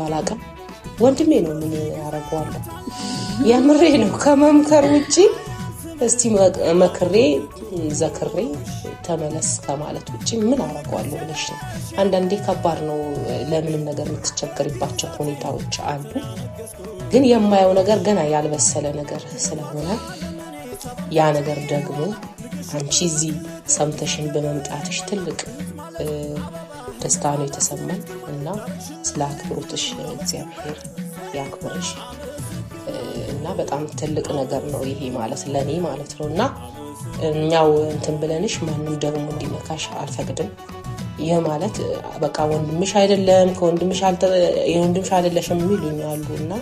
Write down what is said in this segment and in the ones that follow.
አላውቅም። ወንድሜ ነው፣ ምን አደርገዋለሁ? የምሬ ነው። ከመምከር ውጪ እስቲ መክሬ ዘክሬ ተመለስ ከማለት ውጭ ምን አደርገዋለሁ ብለሽ ነው። አንዳንዴ ከባድ ነው። ለምንም ነገር የምትቸገሪባቸው ሁኔታዎች አሉ። ግን የማየው ነገር ገና ያልበሰለ ነገር ስለሆነ ያ ነገር ደግሞ አንቺ እዚህ ሰምተሽን በመምጣትሽ ትልቅ ደስታ ነው የተሰማን እና ስለ አክብሮትሽ እግዚአብሔር ያክብርሽ እና በጣም ትልቅ ነገር ነው ይሄ ማለት ለእኔ ማለት ነው። እና እኛው እንትን ብለንሽ ማንም ደግሞ እንዲነካሽ አልፈቅድም። ይህ ማለት በቃ ወንድምሽ አይደለም፣ ከወንድምሽ የወንድምሽ አይደለሽም የሚሉኝ አሉ እና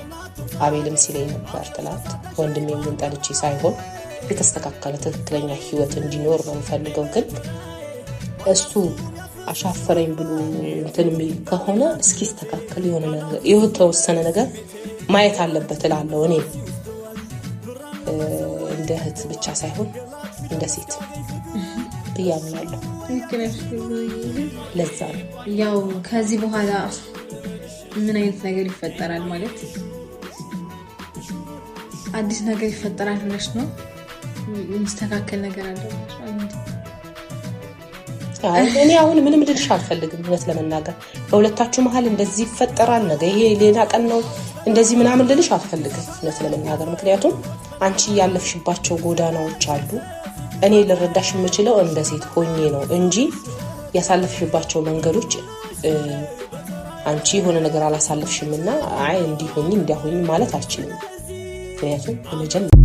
አቤልም ሲለኝ ነበር ትላት። ወንድሜን ግን ጠልቼ ሳይሆን የተስተካከለ ትክክለኛ ህይወት እንዲኖር ነው የምፈልገው። ግን እሱ አሻፈረኝ ብሎ እንትን የሚል ከሆነ እስኪስተካከል የሆነ የተወሰነ ነገር ማየት አለበት እላለሁ። እኔ እንደ እህት ብቻ ሳይሆን እንደ ሴት ብዬ አምናለሁ። ለዛ ነው ያው ከዚህ በኋላ ምን አይነት ነገር ይፈጠራል ማለት አዲስ ነገር ይፈጠራል ብለሽ ነው? የሚስተካከል ነገር አለ? እኔ አሁን ምንም ልልሽ አልፈልግም። እውነት ለመናገር በሁለታችሁ መሀል እንደዚህ ይፈጠራል፣ ነገ ይሄ ሌላ ቀን ነው እንደዚህ ምናምን ልልሽ አልፈልግም፣ እውነት ለመናገር ምክንያቱም አንቺ ያለፍሽባቸው ጎዳናዎች አሉ። እኔ ልረዳሽ የምችለው እንደ ሴት ሆኜ ነው እንጂ ያሳለፍሽባቸው መንገዶች አንቺ የሆነ ነገር አላሳለፍሽም እና አይ እንዲሆኝ እንዲያሆኝ ማለት አልችልም። ምክንያቱም የመጀመሪያ